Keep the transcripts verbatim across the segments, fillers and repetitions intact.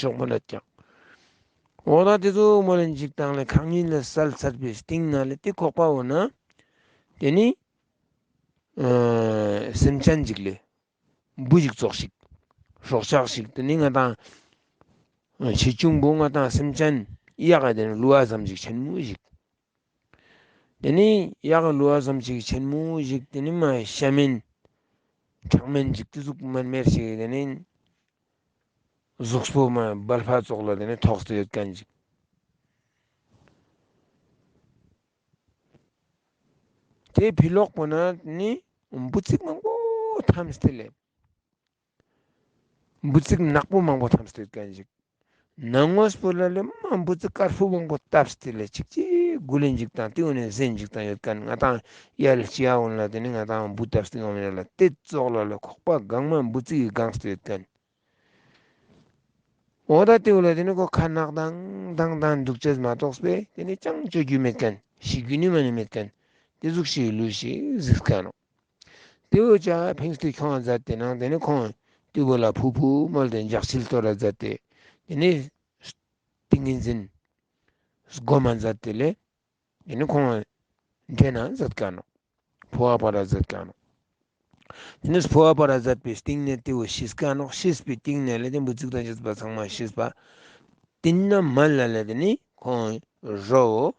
ཆོག་མ་ལ་ཀྱང་། འོ་ད་དེ་ཚོ་མོ་ལ་འཇིག་དང་ལས་ཁག་ཉིད་ལ་སལ་ཚར་བའི་སྟེང་ན་ལས་དེ་ཁོག་པ་འོ་ན། དེ་ནི་སེམས་ཅན་ཅིག་ལས་འབུ་ཞིག་ཙོག་ཞིག་སྲོག་ཆགས་ཤིག་དེ་ནི་ང་དང་ཆེ་ཆུང་བོ་ང་དང་སེམས་ཅན་གཡག་ག་དེ་ནི་ལུ་བ་ཙམ་ཞིག་ཆེན་མོ་ཞིག་དེ་ནི་གཡག་ལུ་བ་ཙམ་ཞིག་ཆེན་མོ་ཞིག་དེ་ནི་མ་ཤ་མེན་ཁྲག་མེན་ཞིག་དེ་ཟུག་མར་མེར་ཞིག་དེ་ནི་གཟུགས་པོ་མ་སྦལ་ཕ་ཙོག་ལ་དེ་ནི་ཐོགས་ཏེ་ཡོད་མཁན་ཞིག་དེ་ཕི་ལོག་པོ་ན་ནི་འབུ་ཚིག་མང་པོ་ཐམས་ཏེ་ལས། འབུ་ཚིག་ནག་པོ་མང་པོ་ཐམས་ཏེ་ཡོད་མཁན་ཞིག་ནང་ངོས་པོ་ལ་ལས་མ་འབུ་ཚིག་དཀར་པོ་མང་པོ་བཏབ་སྟེ་ལས་ཅིག་ཅིག་གུ་ལེན་ཅིག་དང་དེ་འོ་ནས་ཟན་ཅིག་དང་ཡོད་མཁན། ང་དང་ཡལ་ཅི་ཡ་འོན་ལ་དེ་ནི་ང་དང་འབུ་བཏབ་སྟེ་ཡོང་ཡ་ལ་དེ་ཙོག་ལ་ལས་ཁོག་པ་གང་མ་འབུ་ཚིག་གིས་གང་སྟེ་ཡོད་མཁན། འོ་ད་དེ་འོ་ལ་དེ་ནི་ཁོ་ཁ་ནག་དང་དང་དང་འདུག་ཅེས་མ་གཏོགས་པས་དེ་ནི་ཅང་སྤྱོད་རྒྱུ་མེད་མཁན། ཤི་རྒྱུ་ནི་མ་ནི་མེད་མཁན། དེ་ཟུག་ཤི་ལུས་ཤི་གཟིགས་མཁན་ནོ། དེ་འོ་ཅག་ཕིང་སྟེ་ཁྱོང་མཛད་དེ་ནང་དེ་ནི་ཁོང་དུས་བོ་ལ་ཕུ་ཕུ་མོལ་ཏེ་འཇག་ཆིལ་གཏོར་ར་མཛད་དེ། དེ་ནི་ཏིང་ངེ་འཛིན་སྒོམ་མ་མཛད་དེ་ལས། དེ་ནི་ཁོང་འདྲེན་ན་མཛད་མཁན་ནོ། འཕོ་བ་སྤར་ར་མཛད་མཁན་ནོ། དེ་ནི་འཕོ་བ་སྤར་ར་མཛད་པའི་སྟེང་ནས་དེ་བོ་ཤི་མཁན་ནོ། ཤི་བའི་སྟེང་ནས་ལས་དེ་འབུ་ཚིག་དང་ཤི་བ་ཚང་མ་ཤི་བ། དེ་ན་མ་ལ་ལས་དེ་ནི་ཁོང་རོ་བོ་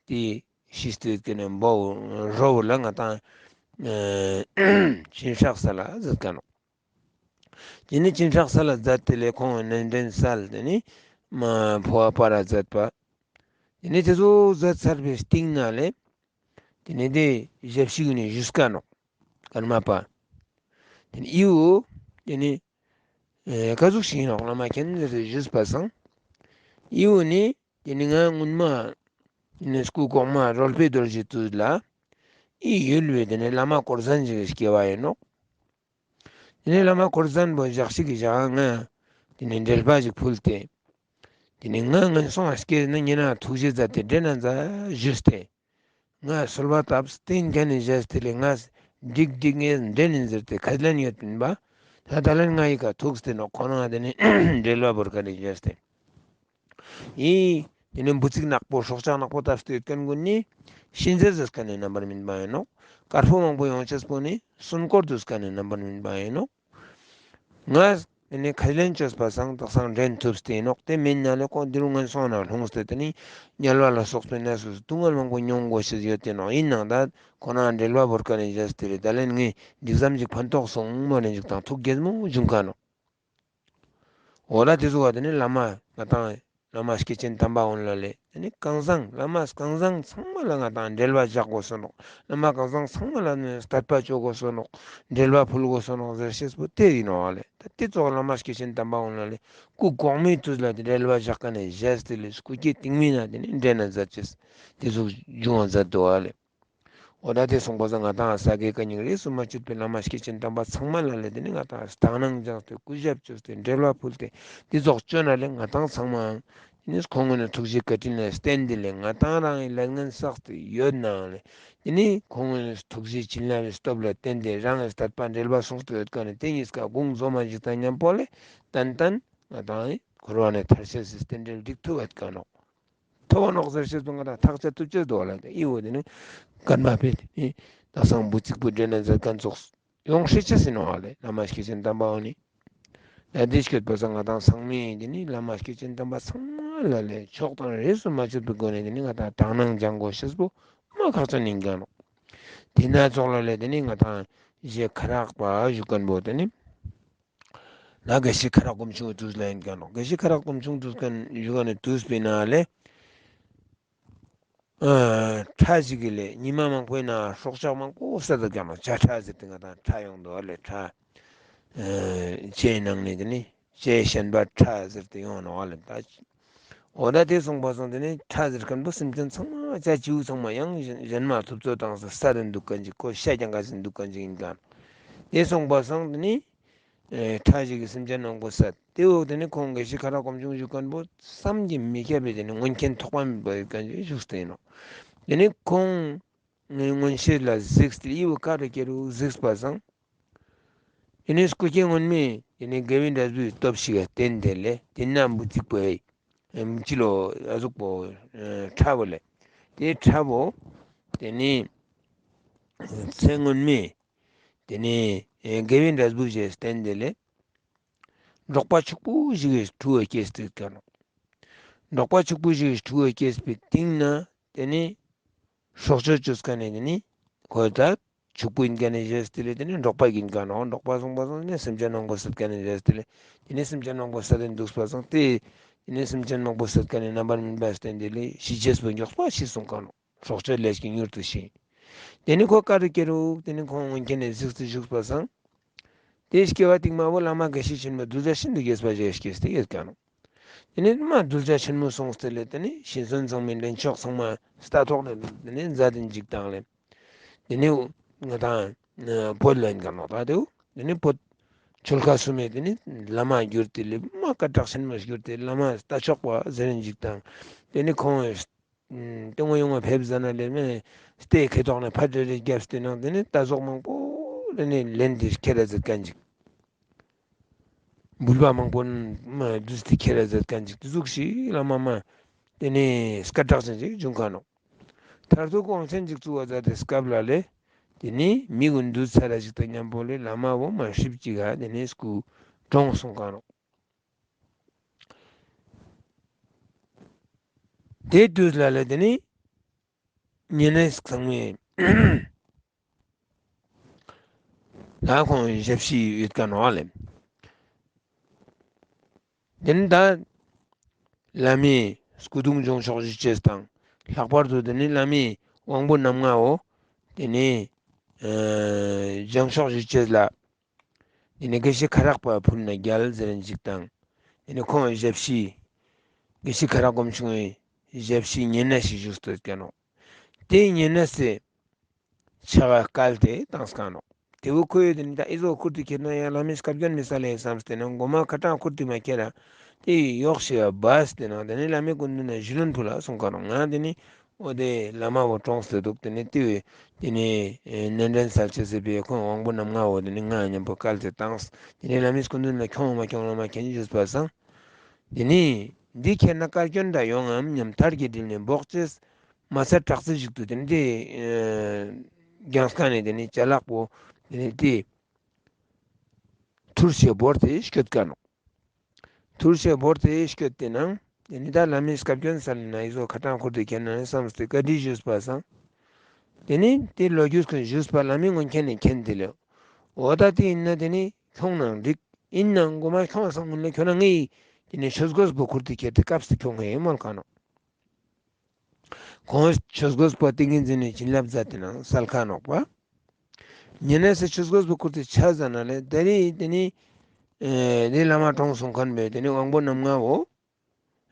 དེ་ཤི་སྟེ་དེ་ནི་འབོ་རོ་བོ་ལ་ང་དང་སྦྱིན་སྲེག་ས་ལ་མཛད་མཁན་ནོ། དེ་ནི་སྦྱིན་སྲེག་ས་ལ་མཛད་དེ་ལས་ཁོང་གནས་འདྲེན་སལ་དེ་ནི་མ་འཕོ་བ་སྤར་ར་མཛད་པ། དེ་ནི་དེ་ཚོ་མཛད་ཚར་བའི་སྟེང་ན་ལས། དེ་ནི་དེ་ཞབས་ཕྱི་གུན་ནི་བཞུགས་མཁན་ནོ། ཀརྨ་པ། དེ་ནི་ཨི་བོ། དེ་ནི་ཀ་ཟུག་ཤིག་ནོ་བླ་མ་མཁྱེན་ཟེར་ཏེ་བཞུགས་པ་སང་། ཨི་བོ་ནི་དེ་ནི་ང་སྔོན་མ་དེ་ནི་སྐུ་གོང་མ་རོལ་པའི་རྡོ་རྗེ་དུས་ལ་ཨི་ཡུལ་བའི་དེ་ནི་བླ་མ་ཀོར་ཟན་ཞིག་སྐྱེ་བ་ཡིན་ནོ། དེ་ནས་བླ་མ་ཀོར་ཟན་པོ་ཞག་ཅིག་གི་ཞག་ང་དེ་ནས་འགྲེལ་པ་ཞིག་ཕུལ་ཏེ། དེ་ནས་ང་ངན་སོང་ང་སྐྱེས་ན་ཉེ་ན་ཐུགས་རྗེ་མཛད་དེ་འདྲེན་ན་མཛད་ཞུས་ཏེ། ང་གསོལ་བ་བཏབ་སྟེ་གན་ནས་བཞེས་ཏེ་ལས་ང་འགྲིག་འགྲིག་ངས་འདྲེན་ནས་ཟེར་ཏེ་ཁས་ལེན་ཡོད་པིན་པ། ད་ད་ལན་ང་ཡི་ཁ་ཐུག་སྟེ་ནོ་ཁོ་རང་དེ་ནས་འགྲེལ་བ་བོར་གན་ནས་བཞེས་ཏེ། ཡིན། དེ་ནས་འབུ་ཚིག་ནག་པོ་སྲོག་ཆགས་ནག་པོ་བཏབ་སྟེ་ཡོད་མཁན་ཀུན་ནི་གཤིན་རྗེ་ཟེར་མཁན་ནི་རྣམ་པར་སྨིན་པ་ཡིན་ནོ། དཀར་པོ་མང་པོ་ཡོང་ཆེས་པོ་ནི་སྲུང་འཁོར་དུ་མཁན་ནི་རྣམ་པར་སྨིན་པ་ཡིན་ནོ། ང་དེ་ནས་ཁས་ལེན་བཅོས་པ་སང་དག་སང་འདྲེན་ཐུབ་སྟེ་ཡིན་ནོ། དེ་མིན་ན་ལས་ཁོང་འདི་རུ་ངན་སོང་ན་ལྷུང་སྟེ་དེ་ནི་དམྱལ་བ་ལ་སོགས་པའི་གནས་སུ་སྡུག་བསྔལ་མང་པོ་མྱོང་དགོས་ཤེས་ཡོད་དེ་ནོ། ཡིན་ནང་ད་ཁོ་ན་འགྲེལ་བ་བོར་མཁན་ནི་བཞེས་ཏེ་རེད། ད་ལན་ངས་འགྲིག་ཙམ་ཅིག་ཕན་ཐོགས་སོང་མོ་ནས་འཇུག་དང་ཐུགས་དགྱེས་མོ་བྱུང་མཁན་ནོ། འོ་ད་དེ་ཚོ་བ་དེ་ནི་བླ་མ་ང་དང་བླ་མ་སྐྱེས་ཆེན་དམ་པ་འོན་ལ་ལས་དེ་ནི་གང་ཟང་བླ་མ་གང་ཟང་ཚང་མ་ལ་ང་དང་འབྲེལ་བ་བཞག་དགོས་སོ་ནོག། བླ་མ་གང་ཟང་ཚང་མ་ལ་ནི་དད་པ་བཅོ་དགོས་སོ་ནོག། འབྲེལ་བ་ཕུལ་དགོས་སོ་ནོག་ཟེར་ཤེས་པོ་དེ་ཡིན་ནོ་བ་ལས། ད་དེ་ཚོ་བླ་མ་སྐྱེས་ཆེན་དམ་པ་འོན་ལ་ལས་སྐུ་གོང་མའི་དུས་ལ་དེ་འབྲེལ་བ་བཞག་ག་ནས་བཞེས་ཏེ་ལས་སྐུ་སྐྱེ་སྟིང་མའི་ན་དེ་ནི་འདྲེན་ན་མཛད་ཅེས་དེ་ཚོ་འབྱུང་བ་མཛད་དོ་བ་ལས། འོ་ད་དེ་སོང་པ་སང་ང་དང་ས་དགེ་བཀའ་རྙིང་རིས་སུ་མ་ཆད་པའི་བླ་མ་སྐྱེས་ཆེན་དམ་པ་ཚང་མ་ལ་ལས་དེ་ནི་ང་དང་དག་སྣང་སྦྱངས་ཏེ་སྐུ་ཞབས་བཅོས་ཏེ་འབྲེལ་བ་ཕུལ་ཏེ་དེ་ཚོགས་བཅོས་ན་ལས་ང་དང་ཚང་མའང་དེ་ནི་ཁོང་གི་ནི་ཐུགས་རྗེ་བཀའ་དྲིན་ལ་བརྟེན་ཏེ་ལས་ང་དང་རང་གི་ལས་ངན་བསགས་ཏེ་ཡོད་ནའང་ལས་དེ་ནི་ཁོང་གི་ནི་ཐུགས་རྗེ་བྱིན་རླབས་ཀྱི་སྟོབས་ལ་བརྟེན་ཏེ་རང་གི་དད་པ་འབྲེལ་བ་སོང་སྟེ་ཡོད་མཁན་ནི་དེ་གཉིས་ཀ་དགོངས་རྫོགས་མ་ཞིག་དང་མཉམ་པོ་ལས་ཏན་ཏན་ང་དང་འཁོར་བ་ནས་ཐར་ཤེས་སི་རྟེན་འབྲེལ་འགྲིག་ཐུབ་ཡོད་མཁན་ནོག། ཐོབ་ནོག་ཟེར་ཤེས་དུ་ང་དང་ཐག་བཅད་ཐུབ་ཅེས་འདུག་བ་ལ་དེ་ཨི་བོ་དེ་ནི་ཀརྨ་པས་དེ་ནི་དག་སང་འབུ་ཚིག་པོ་འདྲེན་ན་མཛད་མཁན་ཚོགས་ཡོང་ཤེས་ཅེས་ཟིན་ནོ་བ་ལས་བླ་མ་སྐྱེས་ཆེན་དམ་པ་འོ་ནི། ད་འདི་སྐྱོད་པ་སང་ང་དང་ཚང་མས་དེ་ནི་བླ་མ་སྐྱེས་ཆེན་དམ་པ་ཚང་མ་ལ་ལས་ཕྱོགས་དང་རིས་སུ་མ་ཆད་པའི་སྒོ་ནས་དེ་ནི་ང་དང་དག་སྣང་སྦྱང་དགོས་ཤེས་པོ་མ་ཁག་ཅན་ཡིན་མཁན་ནོག། དེ་ན་ཚོགས་ལ་ལས་དེ་ནི་ང་དང་རྗེ་ཁ་རག་པ་བཞུགས་མཁན་པོ་དེ་ནི། ན་དགེ་བཤེས་ཁ་རག་སྒོམ་ཆུང་དུས་ལ་ཡིན་མཁན་ནོག། དགེ་བཤེས་ཁ་རག་སྒོམ་ཆུང་དུས་མཁན་ཡུ་ག་ནས་དུས་པའི་ནང་ལས། ཁྲ་ཞིག་གི་ལས་ཉི་མ་མང་པོའི་ནང་སྲོག་ཆགས་མང་པོ་བསད་དུ་ཀྱང་ནོག། བྱ་ཁྲ་ཟེར་ཏེ་ང་དང་ཁྲ་ཡོང་འདུག་བ་ལས་ཁྲ། ལྕེའི་ནང་ནས་དེ་ནི་ལྕེ་ཞན་པ་ཁྲ་ཟེར་ཏེ་ཡོང་ནོག་བ་ལས་ད། འོ་ད་དེ་སོང་པ་སོང་དེ་ནི་ཁྲ་ཟེར་མཁན་པོ་སེམས་ཅན་ཚང་མ་བྱ་བྱིའུ་ཚང་མ་ཡང་གཞན་མ་ཐུབ་ཚོད་དང་ས་ས་རུ་འདུག་མཁན་ཅིག་ཁོ་ཤ་རྐྱང་ག་ཟིན་འདུག་མཁན་ཅིག་ཡིན་མཁན། དེ་སོང་པ་སང་དེ་ནི། ཨེ་ཁྲ་ཞིག་གི་སེམས་ཅན་ནང་པོ་བསད་དེ་འོག་དེ་ནི་ཁོང་དགེ་བཤེས་ཁ་རག་སྒོམ་ཆུང་བཞུགས་མཁན་པོ་བསམ་གྱིས་མི་ཁྱབ་པའི་དེ་ནི་མངོན་མཁྱེན་ཐོགས་པ་མེད་པ་ཡོད་མཁན་ཅིག་བཞུགས་ཏེ་ཡིན་ནོག། དེ་ནི་ཁོང་མངོན་ཤེས་ལ་གཟིགས་ཏེ་ཨི་བོ་ཀ་རུ་སྐྱེ་རུ་གཟིགས་པ་སང་། དེ་ནི་སྐུ་སྐྱེ་སྔོན་མའི་ དེ་ནས་དགེ་བའི་འབྲས་བུའི་སྟོབས་ཤིག་བརྟེན་ཏེ་ལས་དེ་ན་འབུ་ཚིག་པོ་ཨེ་ཅི་ལོ་ཨ་ཟུག་པོ་ཁྲ་བོ་ལས་དེ་ཁྲ་བོ་དེ་ནས་ཚེ་སྔོན་མའི་དེ་ནས་དགེ་བའི་འབྲས་བུ་ཞེས་བརྟེན་ཏེ་ལས། འབྲོག་པ་ཕྱུག་པོ་ཞིག་གི་ཕྲུ་གུ་སྐྱེས་ཏེ་ཀ་ནོ། འབྲོག་པ་ཕྱུག་པོ་ཞིག་གི་ཕྲུ་གུ་སྐྱེས་པའི་སྟེང་ན་དེ་ནི་སྲོག་གཅོད་བཅོས་མཁན་ནི་དེ་ནི་ཁོ་ད་ཕྱུག་པོ་ཡིན་མཁན་ནི་བཞེས་ཏེ་ལས་དེ་ནི་འབྲོག་པ་ཡིན་མཁན་ནོ། འབྲོག་པ་སོང་པ་སོང་ནས་སེམས་ཅན་མང་པོ་བསད་མཁན་ནི་བཞེས་ཏེ་ལས་དེ་ནི་སེམས་ཅན་མང་པོ་བསད་དེ་འདུག་པ་སོང་སྟེ་དེ་ནི་སེམས་ཅན་མང་པོ་བསད་མཁན་ནི་རྣམ་པར་སྨིན་པ་བསྟན་ཏེ་ལས་ཤི་ཅེས་པོ་མགྱོགས་པ་ཤི་སོང་ཀ་ནོ། སྲོག་གཅོད་ལས་ཀྱི་མྱུར་དུ་ཤི། དེ་ནི་ཁོ་ཀ་རུ་སྐྱེ་རུག་དེ་ནི་ཁོང་སྔོན་ཁྱེད་ནས་གཟིགས་སུ་བཞུགས་པ་སང་། དེ་སྐྱེ་བ་རྟིང་མ་བོ་བླ་མ་དགེ་བཤེས་ཆེན་མོ་གདུལ་བྱ་ཤིན་ཏུ་དགྱེས་པ་ཞེས་སྐྱེས་ཏེ་ཡོད་ཀ་ནོ། དེ་ནི་མ་གདུལ་བྱ་ཆེན་མོ་སོང་སྟེ་ལས་དེ་ནི་ཤིང་ཚོན་ཚང་མའི་ལེན་ཕྱོགས་ཚང་མ་རྟ་ཐོག་ནས་དེ་ནི་མཛའ་དེ་འཇིག་དང་ལས། དེ་ནི་ང་དང་བོད་ལ་ཡིན་ཀ་ནོ་ད་དེའུ། དེ་ནི་བོད་ཆོལ་ཁ་གསུམ་མེད་དེ་ནི་བླ་མ་གྱུར་ཏེ་ལས་མ་སྐད་གྲགས་ཆེན་མོ་གྱུར་ཏེ་བླ་མ་རྟ་མཆོག་པ་ཟེར་འཇིག་དང་། དེ་ནི་ཁོང་ལྟད་མོ་ཡོང་བ་ཕེབས་ཟ་ན་ལས་མེ་སྟེ་ཁེ་ཐོག་ནས་ཕ་ཏྲེ་རེ་རྒྱབ་སྟེ་ནང་དེ་ནི་རྟ་ཟོག་མང་པོ་ལས་ནི་ལེན་ཏེ་ཁྱེར་ར་ཟེར་མཁན་ཅིག་འབུལ་བ་མང་པོ་མ་བསྡུས་ཏེ་ཁྱེར་ར་ཟེར་མཁན་ཅིག་དེ་ཟུག་ཞིག་བླ་མ་མ་དེ་ནི་སྐད་གྲགས་ཅན་ཅིག་བྱུང་ཁ་ནོ། མཐར་ཐུག་དབང་ཆེན་ཅིག་བཙུགས་པ་ཟ་དེ་སྐབས་ལ་ལས་དེ་ནི་མི་ཀུན་འདུས་ཚར་ར་ཞིག་དང་མཉམ་པོ་ལས་བླ་མ་བོ་མ་ཧྲིབ་ཅིག་ག་དེ་ནི་སྐུ་གྲོངས་སོང་ཁ་ནོ། དེ་དུས་ལ་ལས་དེ་ནི་ཉེ་གནས་ཚང་མས་ད་ཁོང་ཞབས་ཕྱི་ཡོད་ཀ་ནོ་ལས། དེ་ནི་ད་བླ་མའི་སྐུ་གདུང་ལྗོངས་ཕྱོགས་བཞི་ཅེས་དང་ལྷག་པར་དུ་དེ་ནི་བླ་མའི་དབང་པོ་རྣམ་ལྔའོ། དེ་ནི་ལྗོངས་ཕྱོགས་བཞི་ཅེས་ལ། དེ་ནས་དགེ་བཤེས་ཁ་རག་པ་ཕུལ་ན་རྒྱལ་ཟེར་ཞིག་དང་། དེ་ནས་ཁོང་ཞབས་ཕྱི། དགེ་བཤེས་ཁ་རག་སྒོམ་ཆུང་བའི་ཞབས་ཕྱི་ཉེ་གནས་ཤིག་བཞུགས་སུ་བསྐྱལ་ནོ། དེ་ཉེ་གནས་སུ་ཕྱག་བཀལ་ཏེ་བཏང་སྐང་ནོ། དེ་བོ་ཁོས་དེ་ནས་ད་ཨི་ཟོ་ཁུར་དུ་ཁྱེར་ན་ཡང་བླ་མའི་སྐབས་རྒྱན་མི་ས་ལས་བསམས་ཏེ་ན་མགོ་མ་ཁ་གྲངས་ཁུར་དུ་མ་ཁྱེར་ར། དེ་ཡོག་ཤི་བ་སྦས་ཏེ་ན་དེ་ནས་བླ་མའི་སྐུ་མདུན་ན་ཞུ་ལན་ཕུལ་ལ་སོང་ཀ་ནོ། ང་དེ་ནས། འོ་དེ་བླ་མ་བོ་གྲོངས་ཏེ་འདུག་དེ་ནས་དེ་བས་དེ་ནས་ནན་ཏན་གསལ་བྱེད་ཟེར་བའི་ཁོང་དབང་པོ་རྣམ་ལྔ་བོ་དེ་ནས་ང་མཉམ་པོ་བཀལ་ཏེ་བཏང་། དེ་ནས་བླ་མའི་སྐུ་མདུན་ལ་ཁྱོང་མ་ཁྱོང་ལ་མ་ཁྱེན་ཞུས་པ་སང་། དེ་ནས་འདི་ཁྱེར་ན་བཀའ་བཀྱོན་འདྲ་ཡོང་ངམ་སྙམ་མཐར་གྱིས་དྲིལ་ནས་འབོག་ཅེས་མ་ཚད་དྲག་རྩལ་ཞིག་ཏུ་དེ་ནས་དེ་རྒྱང་སྐས་ནས་དེ་ནས་ཅ་ལག་པོ་དེ་ནས་དེ་ཐུར་ཞེས་བོར་ཏེ་སྐྱོད་ཀ་ནོ། ཐུར་ཞེས་བོར་ཏེ་སྐྱོད་དེ་ན། དེ་ནི་ད་བླ་མའི་སྐབས་རྒྱན་ས་ལ་ན་ཡི་སོ་ཁ་གྲངས་ཁུར་དུ་ཁྱེར་ན་བསམས་ཏེ་བཀའ་དྲིན་ཞུས་པ་སང་། དེ་ནི་དེ་ལོ་རྒྱུས་ཀུན་ཞུས་པ་བླ་མའི་ངོ་མཁྱེན་ནས་མཁྱེན་དེ་ལེའོ། འོ་ད་དེ་ཡིན་ན་དེ་ནི་ཁྱོང་ནང་འགྲིག་ཡིན་ནང་མགོ་མ་ཁྱོང་སང་སྔོན་ལས་ཁྱོད་ན་ངའི་དེ་ནི་ཆོས་གོས་པོ་ཁུར་དུ་ཁྱེར་ཏེ་སྐབས་སུ་ཁྱོང་ཧེ་མོལ་ཁ་ནོ། ཁོང་ཆོས་གོས་པོ་ཏིང་ངེ་འཛིན་ནས་བྱིན་རླབས་མཛད་དེ་ནང་སལ་ཁ་ནོག་པ། ཉེ་གནས་སུ་ཆོས་གོས་པོ་ཁུར་དུ་ཆ་ཟ་ན་ལས་དེ་ནི་དེ་ནི། དེ་བླ་མ་གྲོངས་སོང་མཁན་པས་དེ་ནི་དབང་པོ་རྣམ་ལྔའོ།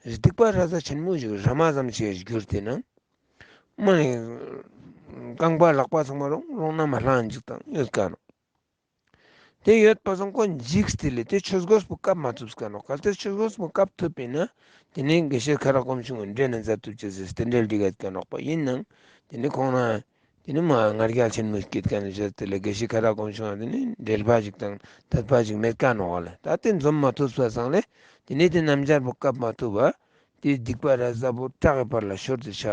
སྡིག་པ་ར་ཟ་ཆེན་མོ་ཞིག་ར་མ་ཙམ་ཞིག་གྱུར་ཏེ་ན། མ་ནི། རྐང་པ་ལག་པ་ཚང་མ་རོང་རོང་ན་མ་ལྷང་འཇིག་དང་ཡོད་ཀ་ནོ། དེ་ཡོད་པ་སང་ཁོ་འཇིགས་ཏེ་ལས་དེ་ཆོས་གོས་པོ་བཀབ་མ་ཐུབ་ཀ་ནོ། གལ་ཏེ་ཆོས་གོས་པོ་བཀབ་ཐུབ་པས་ན། དེ་ནི་དགེ་བཤེས་ཁ་རག་སྒོམ་ཆུང་འདྲེ་ན་མཛད་ཐུབ་ཅེས་ཟེར་དེ་འདྲེ་འགྲིག་ག་ཀ་ནོག་པ་ཡིན་ནང་། དེ་ནི་ཁོང་ན། དེ་ནི་མ་ང་རྒྱལ་ཆེན་མོ་སྐྱེད་མཁན་བཞག་དེ་ལས་དགེ་བཤེས་ཁ་རག་སྒོམ་ཆུང་བ་དེ་ནི་འབྲེལ་པ་ཞིག་དང་དད་པ་ཞིག་མེད་ཀ་ནོག་ལ་ད་དེ་འཛོམས་མ་ཐུབ་པ་སང་ལས་དེ་ནི་དེ་རྣམ་སྦྱར་པོ་བཀབ་མ་ཐུབ་པ། དེ་སྡིག་པ་ར་ཟ་པོ་བྲག་གི་བར་ལ་ཤོར་ཏེ་ཆ་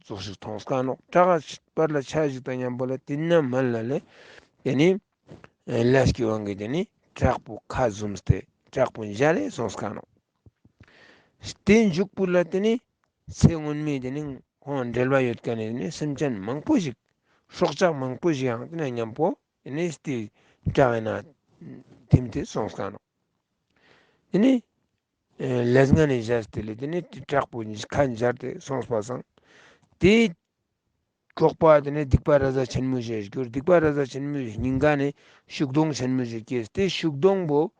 ཙོགས་ཤིག་མཐོང་ཀ་ནོག་བྲག་གི་བར་ལ་ཆ་ཞིག་དང་མཉམ་པོ་ལ་དེ་ན་མ་ལ་ལས་དེ་ནི་ལས་ཀྱི་དབང་གིས་དེ་ནི་བྲག་པོ་ཁ་ཟུམས་ཏེ་བྲག་པོ་འཇའ་ལས་སོང་ཀ་ནོག་དེ་མཇུག་པོ་ལ་དེ་ནི་ཚེ་སྔོན་མའི་དེ་ནི་ཁོང་འབྲེལ་བ་ཡོད་མཁན་ནི་དེ་ནི་སེམས་ཅན་མང་པོ་ཞིག་སྲོག་ཆགས་མང་པོ་ཞིག་ཡང་དེ་ན་མཉམ་པོ་དེ་ནི་སྟེ་བྲག་ཡིན་ན་ཐིམ་སྟེ་སོང་ཀ་ནོག་དེ་ནི་ལས་ངན་ནས་བཞག་སྟེ་ལས་དེ་ནི་བྲག་པོ་ཁ་འབྱར་ཏེ་སོང་པ་སང་། དེའི་འགོག་པ་དེ་ནི་སྡིག་པ་ར་ཟ་ཆེན་མོ་ཞིག་གྱུར། སྡིག་པ་ར་ཟ་ཆེན་མོའི་སྙིང་ག་ནས་ཤུག་སྡོང་ཆེན་མོ་ཞིག་སྐྱེས་ཏེ་ཤུག་སྡོང་པོ་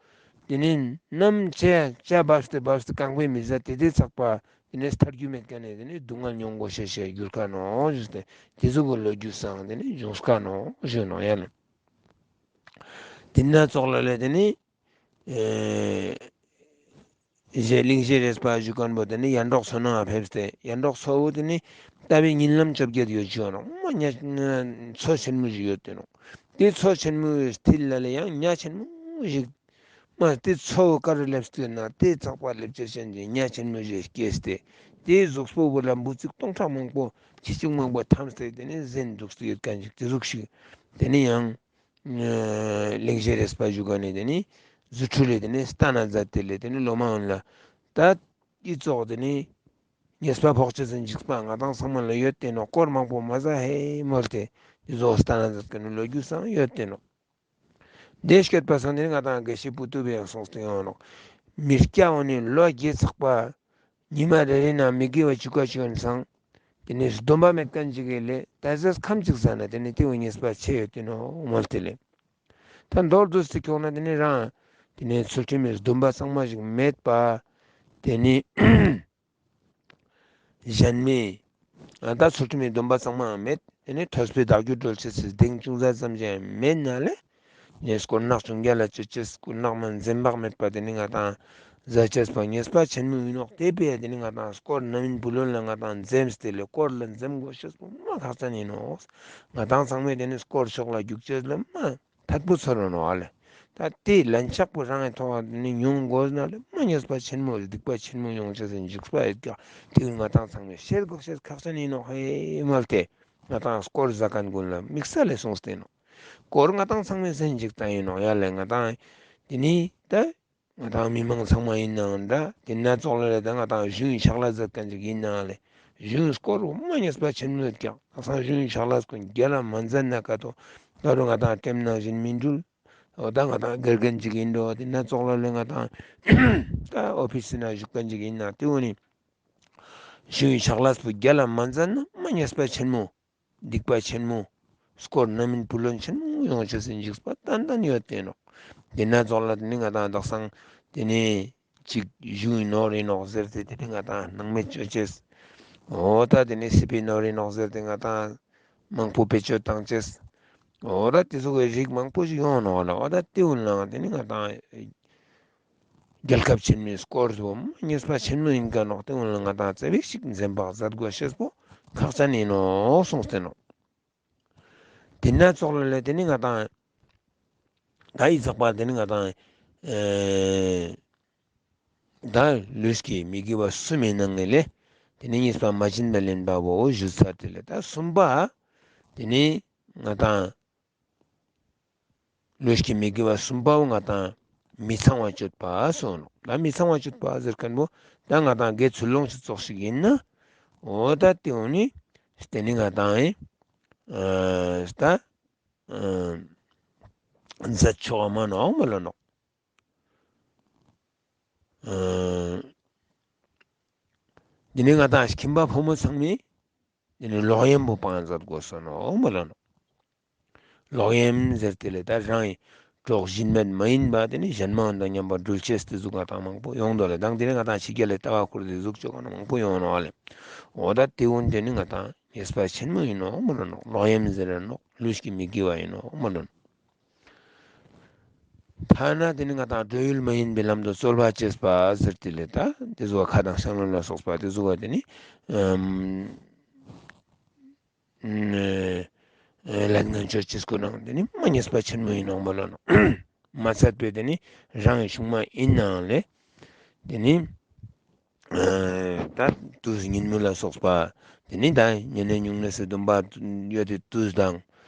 དེ་ནི་ནམ་ཆེ་ཆ་བབས་ཏེ་བབས་ཏེ་རྐང་པའི་མི་བཟའ་དེ་དེ་ཚགས་པ་དེ་ནི་ཐར་རྒྱུ་མེད་མཁན་ནས་དེ་ནི་སྡུག་བསྔལ་མྱོང་དགོས་ཤེས་ཤིག་གྱུར་ཀ་ནོག་ཞུས་ཏེ་དེ་ཚོ་གི་ལོ་རྒྱུས་སང་དེ་ནི་བྱུང་ཀ་ནོག་ཞུས་ནོག་ཡ་ལ། དེ་ན་ཙོགས་ལ་ལས་དེ་ནི། ཨེ། གཞས་གླིང་གཞས་རེས་པ་བཞུགས་མཁན་པོ་དེ་ནི་ཡར་འབྲོག་མཚོ་ནང་ང་ཕེབས་ཏེ་ཡར་འབྲོག་མཚོ་བོ་དེ་ནི་རྟ་བའི་གཉིད་ལམ་བཅོ་བརྒྱད་ཡོད་ཅིག་ཡོད་ནོག་མ་ཉ་མཚོ་ཆེན་མོ་ཞིག་ཡོད་དེ་ནོག་དེ་མཚོ་ཆེན་མོའི་མཐིལ་ལ་ལས་ཡང་ཉ་ཆེན་མོ་ཞིག་ མ་དེ་ཚོ་བོ་ག་རུ་སླེབས་སྟེ་ན་དེ་ཚགས་པ་སླེབས་ཅེས་ཤན་གྱི་ཉ་ཆེན་མོ་ཞིག་སྐྱེས་ཏེ། དེའི་གཟུགས་པོ་བོ་ལ་འབུ་ཚིག་སྟོང་ཕྲག་མང་པོ་ཁྱི་གཅིག་མང་པོ་འཐམས་ཏེ་དེ་ནས་ཟིན་འདུག་སྟེ་ཡོད་མཁན་ཞིག་དེ་གཟུགས་ཤིག་དེ་ནས་ཡང་གླིང་རྗེ་རས་པ་བཞུགས་ག་ནས་དེ་ནས་རྫུ་འཕྲུལ་ལས་དེ་ནས་སྟ་ན་མཛད་དེ་ལས་དེ་ནས་ལོ་མ་འོན་ལ་ད་ཨི་ཙོག་དེ་ནས་ཉེས་པ་ཕོག་ཅེས་ཟིན་འཇིགས་པ་ང་དང་ཚང་མ་ལ་ཡོད་དེ་ནོ། སྐོར་མང་པོ་མ་ཟ་ཧེ་མོལ་ཏེ་དེ་ཚོ་སྟ་ན་མཛད་ག་ནས་ལོ་རྒྱུས་སང་ཡོད་དེ་ནོ། དེ་སྐད་པ་སང་དེ་ནི་ང་དང་དགེ་བཤེས་པོ་ཏུ་བས་ཡང་གསུངས་ཏེ་ཡོང་ནོག། མི་སྐྱ་བོ་ནི་ལོ་བརྒྱད་ཚགས་པ། ཉི་མ་རེ་རེ་ན་མི་དགེ་བ་བཅུ་ཀ་བཅུ་ཡོན་སང་། དེ་ནི་སྡོམ་པ་མེད་མཁན་ཅིག་གི་ལས་ད་ཟས་ཁམ་ཅིག་ཟ་ན་དེ་ནི་དེ་བོ་ཉེས་པ་ཆེ་ཡོད་དེ་ནོ་མོལ་ཏེ་ལས། ད་མདོར་བསྡུས་ཏེ་ཁྱོང་ན་དེ་ནི་རང་དེ་ནི་ཚུལ་ཁྲིམས་མི་སྡོམ་པ་གཙང་མ་ཞིག་མེད་པ། དེ་ནི། གཞན་མི། ད་ཚུལ་ཁྲིམས་མི་སྡོམ་པ་གཙང་མའང་མེད། དེ་ནས་ཐོས་པའི་བདག་རྒྱུད་གྲོལ་ཅེས་སི་གདེང་ཅུང་ཟད་ཙམ་ཞིག་མེད་ན་ལས། ངས་སྐོར་ནག་ཅུང་རྒྱ་ལ་སྤྱོད་ཅེས་སྐོར་ནག་མ་འཛེམ་བག་མེད་པ་དེ་ནི་ང་དང་ཟ་ཅེས་པ་ཉེས་པ་ཆེན་མོ་ཡིན་ནོག། དེ་བས་དེ་ནི་ང་དང་སྐོར་རྣམ་སྨིན་བུ་ལོན་ལ་ང་དང་འཛེམས་ཏེ་ལས་སྐོར་ལ་འཛེམ་དགོས་ཤེས་པོ་མ་ཁག་ཅན་ཡིན་ནོག། ང་དང་ཚང་མས་དེ་ནི་སྐོར་ཕྱོགས་ལ་རྒྱུག་ཅེས་ལ་མ། ཐད་པོ་ཚོར་རོ་ནོ་ཨ་ལེ། ད་དེ་ལན་ཆགས་པོ་རང་གི་ཐོག་ནས་མྱོང་དགོས་ན་ལེ་མ་ཉེས་པ་ཆེན་མོ་སྡིག་པ་ཆེན་མོ་ཡོང་ཆེས་སུ་འཇིགས་པ་ཡོད་ཀྱང་དེ་ང་དང་ཚང་མས་ཤེས་དགོས་ཤེས་ཁག་ཅན་ཡིན་ནོ། ཧེ་མ་ལྟེ་ང་དང་སྐོར་ཟ་མཁན་ཀུན་ལ་དམིགས་བསལ་ལས་གསུངས་ཏེ་ནོ། སྐོར་ང་དང་ཚང་མས་ཟིན་འཇིགས་ད་ཡིན་ནོ་ཡ་ལེ། ང་དང་དེ་ནི་ད་ང་དང་མི་མང་ཚང་མ་ཡིན་ནའང་འདྲ། དེ་ན་ཙོག་ལ་ལས་ད་ང་དང་གཞུང་ཕྱག་ལས་མཛད་མཁན་ཅིག་ཡིན་ནའང་ལས་གཞུང་སྐོར་མ་ཉེས་པ་ཆེན་མོ་ཡོད་ཀྱང་ལྷག་བསམ་གཞུང་ཕྱག་ལས་ཀུན་རྒྱལ་ལ་མ་མཛད་ན་ཀ་ཏོ་ད་རུང་ང་དང་ལྟེམ་ནང་བཞིན་མི་འགྲུལ། འོ་ད་ང་དང་དགེ་རྒན་ཅིག་ཡིན་འགྲོ། དེ་ན་ཙོག་ལ་ལས་ང་དང་ད་ཨོ་ཕི་སི་ན་བཞུགས་མཁན་ཅིག་ཡིན་ན་དེ་འོ་ནི་གཞུང་ཕྱག་ལས་པོ་རྒྱལ་ལ་མ་མཛད་ན་མ་ཉེས་པ་ཆེན་མོ། སྡིག་པ་ཆེན་མོ། སྐོར་རྣམ་སྨིན་བུ་ལོན་ཆེན་མོ་ཡོང་ཆེས་སུ་འཇིགས་པ་ཏན་ཏན་ཡོད་དེ་ནོ། དེ་ན་ཙོག་ལ་དེ་ནི་ང་དང་དག་སང་དེ་ནི་ཅིག་གཞུང་ནོར་ཡིན་ནོག་ཟེར་ཏེ་དེ་ནི་ང་དང་སྣང་མེད་སྤྱོད་ཅེས། འོ་ད་དེ་ནི་སྲིད་པའི་ནོར་ཡིན་ནོག་ཟེར་ཏེ་ང་དང་མང་པོ་བེད་སྤྱོད་བཏང་ཅེས། འོ་ད་དེ་ཚོ་གི་རིགས་མང་པོ་ཞིག་ཡོང་ནོག་ལ། འོ་ད་དེ་འུན་ལ་དེ་ནི་ང་དང་རྒྱལ་ཁབ་ཆེན་མོའི་སྐོར་དུ་ཉེས་པ་ཆེན་མོ་ཡིན་ག་ནོག། དེ་འོན་ལ་ང་དང་ཙེ་བིག་ཞིག་འཛེམ་བག་མཛད་དགོས་ཤེས་པོ་ཁག་ཅན་ཡིན་ནོག་གསུངས་ཏེ་ནོག། དེ་ན་ཙོག་ལ་ལས་དེ་ནི་ང་དང་ད་ཡི་ཚགས་པ་དེ་ནི་ང་དང་ཨེ་ད་ལུས་ཀྱི་མི་དགེ་བ་གསུམ་ཡིན་ནང་ནས་ལས་དེ་ནི་ཉེས་པ་མ་བྱིན་པ་ལེན་པ་བོ་ཞུ་ཚར་དེ་ལས་ད་གསུམ་པ་དེ་ནི་ང་དང་ལུས་ཀྱི་མི་དགེ་བ་གསུམ་པ་བོ་ང་དང་མི་ཚངས་པ་སྤྱོད་པ་སོགས་ནོ། ད་མི་ཚངས་པ་སྤྱོད་པ་ཟེར་མཁན་པོ་ད་ང་དང་དགེ་ཚུལ་སློང་ཞིག་ཙོགས་ཤིག་ཡིན་ན་འོ་ད་དེ་འོ་ནི་དེ་ནི་ང་དང་ཨེ་ད་ཨེ་མཛད་ཆོག་མ་ནོག་མ་ལོ་ནོག། ཨེ་དེ་ནི་ང་དང་ཁྱིམ་པ་ཕོ་མོ་ཚང་མས་དེ་ནི་ལོག་གཡེམ་པོ་སྤང་མཛད་དགོས་སོ་ནོག་མ་ལོ་ནོག། ལོག་གཡེམ་ཟེར་དེ་ལས་ད་རང་གི་གྲོགས་གཞན་མེད་མ་ཡིན་པ་དེ་ནི་གཞན་མ་འོན་དང་མཉམ་པར་འགྲུལ་ཆེས་དེ་ཟུག་ང་དང་མང་པོ་ཡོང་དོ་ལས། དང་དེ་ནི་ང་དང་ཕྱི་རྒྱལ་ལས་ལྟ་བ་ཁུར་དེ་ཟུག་ཅོ་ག་ན་མང་པོ་ཡོང་ནོག་ལས། འོ་ད་དེ་འོན་དེ་ནི་ང་དང་ཉེས་པ་ཆེན་མོ་ཡིན་ནོག་མ་ལོ་ནོག། ལོག་གཡེམ་ཟེར་ར་ནོག། ལུས་ཀྱི་མི་དགེ་བ་ཡིན་ནོག་མ་ལོ་ནོག། ཐ་ན་དེ་ནི་ང་དང་སྒྲོལ་ཡུལ་མ་ཡིན་པའི་ལམ་དུ་རྩོལ་བ་བཅས་པ་ཟེར་དེ་ལས་ད་དེ་ཟུག་ཁ་དང་ཤང་ལོ་ལ་སོགས་པ་དེ་ཟུག་དེ་ནི་ཨམ། ལན་ངན་སྤྱོད་ཅེས་སྐུ་ནང་དེ་ནི་མ་ཉེས་པ་ཆེན་མོ་ཡིན་ནོག་མ་ལོ་ནོག། མ་ཚད་པའི་དེ་ནི་རང་གི་ཆུང་མ་ཡིན་ནའང་ལས་དེ་ནི་ད་དུས་ཉིན་མོ་ལ་སོགས་པ་དེ་ནི་ད་ཉེ་གནས་སྨྱུང་གནས་སུ་སྡོམ་པ་ཡོད་དེ་དུས་དང་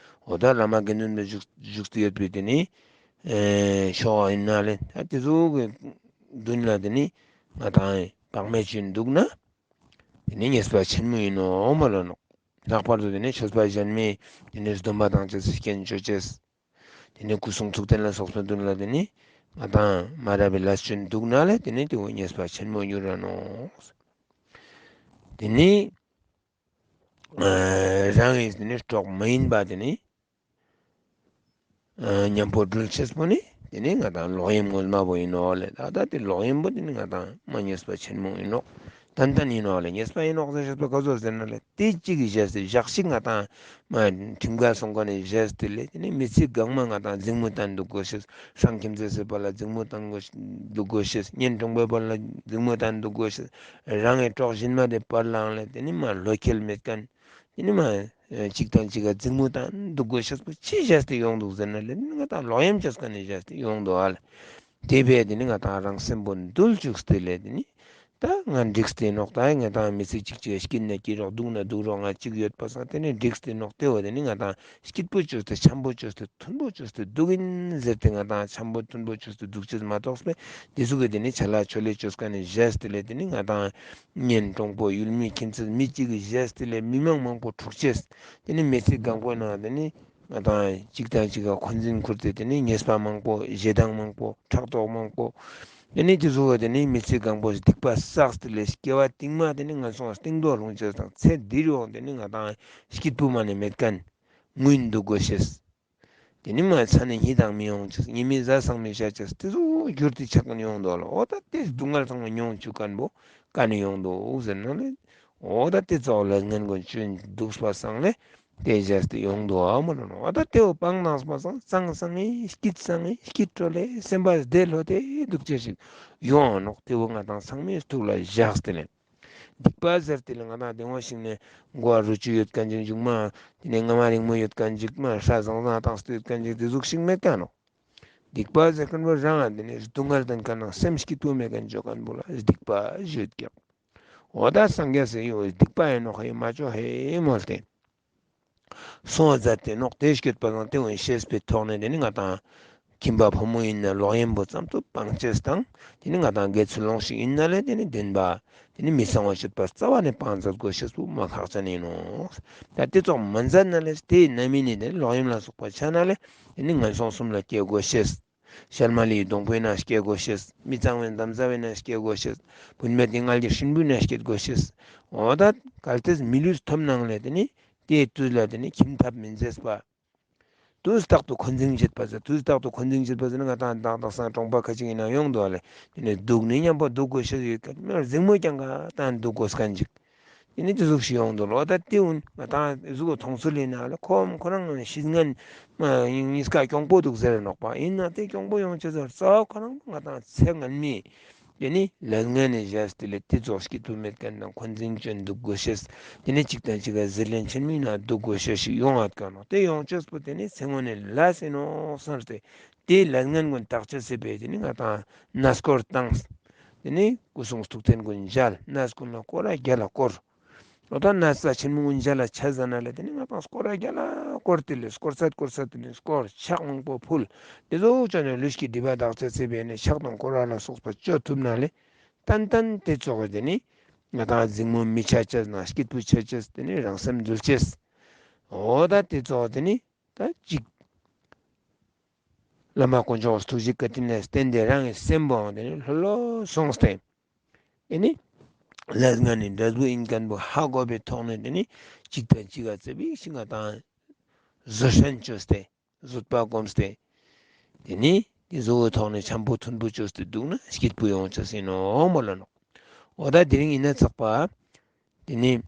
འོ་ད་བླ་མ་དགེ་འདུན་པའི་བཞུགས་བཞུགས་སུ་ཡོད་པའི་དེ་ནི་ཤོག་ཡིན་ན་ལས་ད་དེ་ཚོ་གི་མདུན་ལ་དེ་ནི་ང་དང་བག་མེད་ཅིག་འདུག་ན། དེ་ནི་ཉེས་པ་ཆེན་མོ་ཡིན་ནོ་མ་ལོ་ནོ། ལྷག་པར་དུ་དེ་ནི་ཆོས་པ་གཞན་མའི་དེ་ནི་སྡོམ་པ་དང་བཅས་སུ་རྐྱེན་བཅོ་བཅས། དེ་ནི་སྐུ་གསུང་ཐུགས་རྟེན་ལ་སོགས་པའི་མདུན་ལ་དེ་ནི་ང་དང་མ་རབས་པའི་ལས་བཅོས་འདུག་ན་ལས་དེ་ནི་དེ་བོ་ཉེས་པ་ཆེན་མོ་འགྱུར་ར་ནོ། དེ་ནི་རང་གི་དེ་ནི་གྲོགས་མ་ཡིན་པ་དེ་ནི། མཉམ་པོ་འགྲུལ་ཆེས་པོ་ནི་དེ་ནི་ང་དང་ལོག་གཡེམ་ངོ་མ་པོ་ཡིན་ནོག་ལས། ད་ལྟ་དེ་ལོག་གཡེམ་པོ་དེ་ནི་ང་དང་མ་ཉེས་པ་ཆེན་མོ་ཡིན་ནོག། ཏན་ཏན་ཡིན་ནོག་ལས། ཉེས་པ་ཡིན་ནོག་ཟེར་ཤེས་པ་ག་ཚོད་ཟེར་ན་ལས་དེ་གཅིག་གི་བཞག་སྟེ་ཞག་ཞིག་ང་དང་མ་ཁྲིམས་འགལ་སོང་ག་ནས་བཞག་སྟེ་ལས་དེ་ནི་མི་ཚེ་གང་མ་ང་དང་འཛིང་མོ་བསྟན་འདུག་དགོས་ཤེས། སྲང་ཁྱིམ་མཚེས་སུ་བར་ལ་འཛིང་མོ་བསྟན་དགོས་འདུག་དགོས་ཤེས། གཉེན་དྲུང་པའི་བར་ལ་འཛིང་མོ་བསྟན་འདུག་དགོས་ཤེས། རང་གི་གྲོགས་གཞན་མ་དེ་བར་ལའང་ལས་དེ་ནི་མ་བློ་ཁེལ་མེད་མཁན། དེ་ནི་མ་གཅིག་དང་གཅིག་ག་འཛིང་མོ་བསྟན་འདུག་དགོས་ཤེས་པོ་ཅི་བཞག་སྟེ་ཡོང་འདུག་ཟེར་ན་ལས་ང་དང་ལོག་གཡེམ་བྱས་ཀ་ནས་བཞག་སྟེ་ཡོང་འདུག་ཨ་ལས། དེ་བས་དེ་ནི་ང་དང་རང་སེམས་པོ་འདུལ་བཅུག་སྟེ་ལས་དེ་ནི། ད་ང་འགྲིག་སྟེ་ནོག་ད་ང་དང་མི་ཚེ་གཅིག་གཅིག་སྐྱིད་ན་སྐྱིད་རོགས་སྡུག་ན་སྡུག་རོགས་ང་གཅིག་ཡོད་པ་སང་དེ་ནི་འགྲིག་སྟེ་ནོག་དེ་བ་དེ་ནི་ང་དང་སྐྱིད་པོ་བཅོས་ཏེ་འཆམ་པོ་བཅོས་ཏེ་མཐུན་པོ་བཅོས་ཏེ་འདུག་ཡིན་ཟེར་ཏེ་ང་དང་འཆམ་པོ་མཐུན་པོ་བཅོས་ཏེ་འདུག་ཅེས་མ་གཏོགས་པས་དེ་ཚོ་གི་དེ་ནི་ཆ་ལག་ཆོ་ལེ་བཅོས་ཀ་ནི་བཞེས་ཏེ་ལས་དེ་ནི་ང་དང་གཉེན་གྲོགས་པོ་ཡུལ་མི་ཁྱིམ་མཚེས་མི་གཅིག་གི་བཞེས་ཏེ་ལས་མི་མང་མང་པོ་འཁྲུག་ཅེས་དེ་ནི་མི་ཚེ་གང་པོ་ནང་དེ་ནི། ང་དང་གཅིག་དང་གཅིག་ག་འཁོན་འཛིན་ཁུར་ཏེ་དེ་ནི་ཉེས་པ་མང་པོ་ཞེ་སྡང་མང་པོ་ཕྲག་དོག་མང་པོ། དེ་ནི་དེ་ཚོ་བ་དེ་ནི་མི་ཚེ་གང་པོ་སྡིག་པ་བསགས་ཏེ་ལས་སྐྱེ་བ་རྟིང་མ་དེ་ནི་ངན་སོང་སྟེང་དུ་ལྷུང་ཅེས་དང་ཚེ་འདིར་ཡོང་དེ་ནི་ང་དང་སྐྱིད་པོ་མ་ནི་མེད་མཁན་ངུས་འདུག་དགོས་ཤེས། དེ་ནི་མ་ཚ་ནི་གཉིད་དང་མི་ཡོང་ཅེས་ཉི་མའི་གཟའ་ཚང་མི་བྱ་ཅེས་དེ་ཚོ་གྱུར་ཏེ་ཆགས་མཁན་ཡོང་འདུག་ལ་འོ་ད་དེ་སྡུག་བསྔལ་ཚང་མ་མྱོང་བཅུག་མཁན་པོ་དཀའ་ནི་ཡོང་འདུག་ཟེར་ན་ལས། འོ་ད་དེ་ཚོ་ལས་ངན་གོ་ཆུན་འདུག་པ་སང་ལས། དེ་བཞག་སྟེ་ཡོང་འདུག་ཨ་མ་ལོ་ནོ། ཨ་ད་དེའོ་སྤང་དང་སྤང་སང་གཙང་སང་ངེ་སྐྱིད་སང་ངེ་སྐྱིད་སྤྲོ་ལེ་སེམས་པ་བདེ་ལྷོད་དེ་འདུག་ཅེས་ཤིག་ཡོང་ཨ་ནོག་དེའོ་ང་དང་ཚང་མའི་ཐུགས་ལ་བཞག་སྟེ་ལེ། སྡིག་པ་ཟེར་ཏེ་ལེ་ང་དང་དེ་འོ་ཞིག་ནས་མགོ་བ་རུ་ཆུ་ཡོད་མཁན་ཅིག་མཇུག་མ་དེ་ནས་རྔ་མ་རིང་མོ་ཡོད་མཁན་ཅིག་མ་ཧྲ་བཟང་བཟང་བཏང་སྟེ་ཡོད་མཁན་ཅིག་དེ་ཟུག་ཞིག་མེད་ཀ་ནོ། སྡིག་པ་ཟེར་མཁན་པོ་རང་ཨ་དེ་ནས་སྡུག་བསྔལ་དང་ཀ་ནང་སེམས་སྐྱིད་པོ་མེད་མཁན་ཅོ་མཁན་པོ་ལ་སྡིག་པ་ཞུ་ཡོད་ཀྱང་། འོ་ད་སངས་རྒྱས་སེ་ཡོད་སྡིག་པ་ཡིན་ནོ་ཧེ་མ་ཅོ་ཧེ་མོལ་ཏེ། སོང་བ་མཛད་དེ་ནོག་དེ་སྐྱོད་པ་དང་དེ་འོན་ཤེས་པའི་ཐོག་ནས་དེ་ནི་ང་དང་ཁྱིམ་པ་ཕོ་མོ་ཡིན་ན་ལོག་གཡེམ་པོ་ཙམ་དུ་སྤང་ཅེས་དང་དེ་ནི་ང་དང་དགེ་ཚུལ་སློང་ཞིག་ཡིན་ན་ལས་དེ་ནི་བདེན་པ་དེ་ནི་མི་གཙང་བ་སྤྱོད་པ་རྩ་བ་ནས་སྤང་མཛད་དགོས་ཤེས་པོ་མ་ཁག་ཅན་ཡིན་ནོ། ད་དེ་ཙོགས་མ་མཛད་ན་ལས་དེའི་རྣམ་སྨིན་ནི་དེ་ནི་ལོག་གཡེམ་ལ་སོགས་པ་ཆ་ན་ལས་དེ་ནི་ངན་སོང་གསུམ་ལ་སྐྱེ་དགོས་ཤེས། ཤལ་མ་ལིའི་སྡོང་པོའི་ནང་སྐྱེ་དགོས་ཤེས། མི་གཙང་བའི་འདམ་རྩྭ་བའི་ནང་སྐྱེ་དགོས་ཤེས། བུད་མེད་དེ་མངལ་གྱི་ཧྲིན་པོའི་ནང་སྐྱེ་དགོས་ཤེས། འོ་ད་གལ་ཏེ་མི་ལུས་ཐོབ་ནང་ལས་དེ་ནི་དེའི་དུས་ལ་དེ་ནི་ཁྱིམ་ཐབ་མི་མཛད་པ། དུས་རྟག་ཏུ་འཁོན་འཛིན་བྱེད་པ་ཟེར་དུས་རྟག་ཏུ་འཁོན་འཛིན་བྱེད་པ་ཟེར་ན་ང་དང་བདག་དག་སང་གྲོང་པ་ཁ་ཅིག་ཡིན་ན་ཡོང་འདུག་ལས་དེ་ནི་སྡུག་ནི་མཉམ་པོ་སྡུག་དགོས་ཤེས་ཡོད་ཀ་མེར་གཟིགས་མོ་ཀྱང་ག་དང་སྡུག་དགོས་མཁན་ཅིག་དེ་ནི་དེ་ཟུག་ཞིག་ཡོང་འདུག་ལོ། ད་དེ་འུན་ང་དང་གཟུགས་པོ་མཐོང་ཚུལ་ཡིན་ན་ལ་ཁོམ་ཁོ་རང་ཤིད་ངན་མ་ཡིན་གཉིས་ཀ་གྱོང་པོ་འདུག་ཟེར་ནོག་པ་ཡིན་ན་དེ་གྱོང་པོ་ཡོང་ཆེ་ཟེར་རྩ་བ་ཁོ་རང་ང་དང་ཚེ་ངན་མི་དེ་ནི་ལས་ངན་ནི་བཞག་སྟེ་ལས་དེ་ཙོགས་སྐྱིད་པོ་མེད་མཁན་དང་འཁོན་འཛིན་ཅན་འདུག་དགོས་ཤེས་དེ་ནི་གཅིག་དང་གཅིག་ག་ཟིར་ལེན་ཆེན་མིན་ན་འདུག་དགོས་ཤེས་ཤིག་ཡོང་ཨ་དཀའ་ནོག་དེ་ཡོང་ཆེས་པོ་དེ་ནི་ཚེ་སྔོན་ནས་ལས་ཟེར་ནོག་བསམ་སྟེ་དེ་ལས་ངན་ཀུན་དག་ཆེ་ཟེར་བས་དེ་ནི་ང་དང་གནས་སྐོར་བཏང་། དེ་ནི་སྐུ་གསུང་ཐུགས་རྟེན་ཀུན་མཇལ་གནས་ཀུན་ལ་སྐོར་ར་རྒྱལ་ལ་སྐོར། འོ་ད་གནས་རྩ་ཆེན་མོ་ཀུན་མཇལ་ལ་ཆ་ཟ་ན་ལས་དེ་ནི་ང་དང་སྐོར་ར་རྒྱལ་ལ་སྐོར་དེ་ལས་སྐོར་ཚད་སྐོར་ཚད་དེ་ནི་སྐོར་ཕྱག་མང་པོ་ཕུལ། དེ་ཚོ་ཅོ་ནས་ལུས་ཀྱི་སྒྲིབ་པ་དག་ཆ་ཚེ་བས་ནས་ཕྱག་དང་སྐོར་ར་ལ་སོགས་པ་ཅོ་ཐུབ་ན་ལས་ཏན་ཏན་དེ་ཙོགས་དེ་ནི་ང་དང་གཟིགས་མོ་མི་ཆ་ཅེས་ན་སྐྱིད་པོ་ཆ་ཅེས་དེ་ནི་རང་སེམས་འདུལ་ཅེས། འོ་ད་དེ་ཙོགས་དེ་ནི་ད་ཅིག་བླ་མ་དཀོན་མཆོག་ཐུགས་རྗེ་བཀའ་དྲིན་ལས་བརྟེན་ཏེ་རང་གི་སེམས་པོའང་དེ་ནི་ལྷོད་ལྷོད་སོང་སྟེ། དེ་ནི་ལས་ངན་ནི་འབྲས་བུ་ཡིན་མཁན་པོ་ཧ་གོ་བའི་ཐོག་ནས་དེ་ནི་གཅིག་དང་གཅིག་ག་རྩེ་བིག་ཤིང་ག་དང་བཟོད་བསྲན་བཅོས་ཏེ་བཟོད་པ་སྒོམས་ཏེ། དེ་ནི་དེ་བཟོ་བོའི་ཐོག་ནས་འཆམ་པོ་མཐུན་པོ་བཅོས་ཏེ་འདུག་ན་སྐྱིད་པོ་ཡོང་ཆ་ཟིན་ནོ་མོ་ལ་ནོ། འོ་ད་དེ་རིང་ཡིན་ན་ཚགས་པ། དེ་ནི།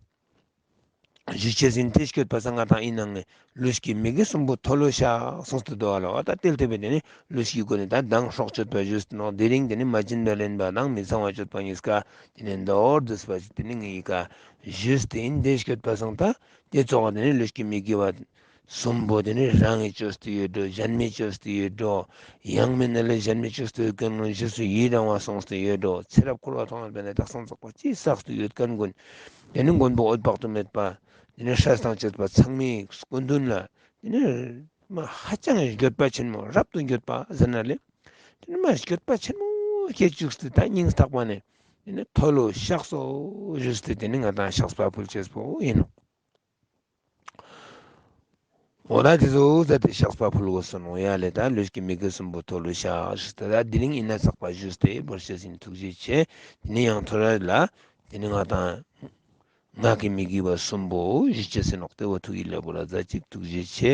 ཞུ་ཆེ་ཟིན་ཏེ་སྐྱོད་པ་ས་ང་དང་ཡིན་ནང་ནས་ལུས་ཀྱི་མི་དགེ་གསུམ་པོ་མཐོལ་ལོ་བཤགས་གསུངས་ཏེ་འདུག་བ་ལ་བ་ད་དེ་ལྟ་བུའི་དེ་ནི་ལུས་ཀྱི་སྒོ་ནས་ད་མདང་སྲོག་གཅོད་པ་ཞུས་ཏེ་ནོག་དེ་རིང་དེ་ནི་མ་བྱིན་པ་ལེན་པ་དང་མི་གཙང་བ་གཅོད་པ་གཉིས་ཀ་དེ་ནི་མདོར་བསྡུས་པ་ཞིག་དེ་ནི་ངའི་ཀ་ཞུས་ཏེ་ཡིན་ཏེ་སྐྱོད་པ་སང་ད་དེ་ཚོགས་དེ་ནི་ལུས་ཀྱི་མི་དགེ་བ་གསུམ་པོ་དེ་ནི་རང་གིས་བཅོས་ཏེ་ཡོད་འགྲོ། གཞན་མིས་བཅོས་ཏེ་ཡོད་འགྲོ། ཡང་མིན་ན་ལས་གཞན་མིས་བཅོས་ཏེ་ཡོད་མཁན་ཀུན་རྗེས་སུ་ཡི་རང་བ་སོང་སྟེ་ཡོད་འགྲོ། ཚེ་རབས་འཁོར་བ་ཐོག་ནས་བས་ནས་དག་སང་ཚགས་པ་ཅི་བསགས་ཏེ་ཡོད་མཁན་ཀུན། དེ་ནི་མགོན་པོ་འོད་དཔག་ཏུ་མེད་པ། དེ་ནི་སྲས་དང་བཅས་པ་ཚང་མའི་སྐུ་མདུན་ལ། དེ་ནི་མ་ཧ་ཅང་འགྱོད་པ་ཆེན་མོ་རབ་ཏུ་འགྱོད་པ་ཟེར་ན་ལས། དེ་ནི་མ་འགྱོད་པ་ཆེན་མོ་སྐྱེ་བཅུག་སྟེ་ད་སྙིང་ཐག་པ་ནས། དེ་ནི་མཐོལ་ལོ་བཤགས་སོ་ཞུས་ཏེ་དེ་ནི་ང་དང་བཤགས་པ་ཕུལ་ཅེས་པོ་ཡིན་ནོ། འོ་ད་དེ་ཚོ་ཟ་དེ་བཤགས་པ་ཕུལ་དགོས་སོ་ནོ་ཡ་ལས་ད་ལུས་ཀྱི་མི་དགེ་གསུམ་པོ་མཐོལ་ལོ་བཤགས་ཞུས་ཏེ་ད་དེ་རིང་ཡིན་ན་ཚགས་པ་ཞུས་ཏེ་བོར་ཤེས་ཡིན་ཐུགས་རྗེ་ཆེ། དེ་ནི་ཡང་ཐོ་རེ་ལ་དེ་ནི་ང་དང་ངག་གི་མི་དགེ་བ་གསུམ་པོ་ཞུ་ཅེས་ཟེར་ནོག་དེ་བ་ཐུགས་ཡིད་ལ་བོར་ལ་ཟ་ཅིག་ཐུགས་རྗེ་ཆེ།